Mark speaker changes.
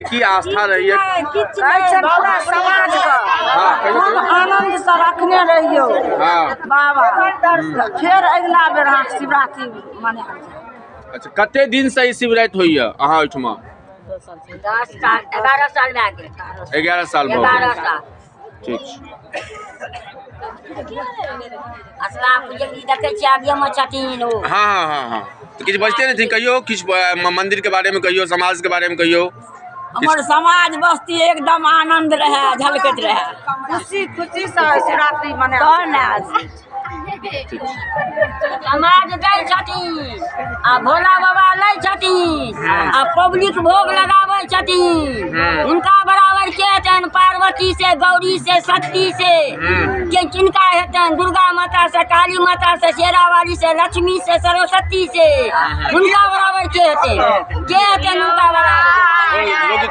Speaker 1: की आस्था रहैया?
Speaker 2: पूरा समाज के खूब आनंद से रखने रहियो बाबा। फेर अगिला बेर अहाँके शिवरात्रि मनायल जायत।
Speaker 1: अच्छा, कते दिन से ई शिवरात्रि होइया अहाँ ओहिठमा?
Speaker 3: 10 साल 11 साल भए गेल।
Speaker 1: 11 साल भऽ गेल।
Speaker 3: 11 साल।
Speaker 1: ठीक छै।
Speaker 3: असला पूजक देखै छियै आगे मे छथिन ओ।
Speaker 1: हाँ हाँ हाँ, तऽ किछु बजिते नहि थिन। कहियौ किछु मंदिर के बारे में कहियौ, समाज के बारे में कहियौ।
Speaker 2: हमर समाज बस्ती एकदम आनंद रहे, झलकैत रहे, खुशी खुशी से शिवरात्रि मनायल।
Speaker 3: समाज दै छथिन आ भोला बाबा लै छथिन आ पब्लिक भोग लगाबै छथिन। हुनका बराबर के हेतनि? पार्वती से, गौरी से, शक्ति से के किनका हेतनि? दुर्गा माता से, काली माता से, शेरावाली से, लक्ष्मी से, सरस्वती से, हुनका बराबर के हेतै? के हेतनि हुनका बराबर?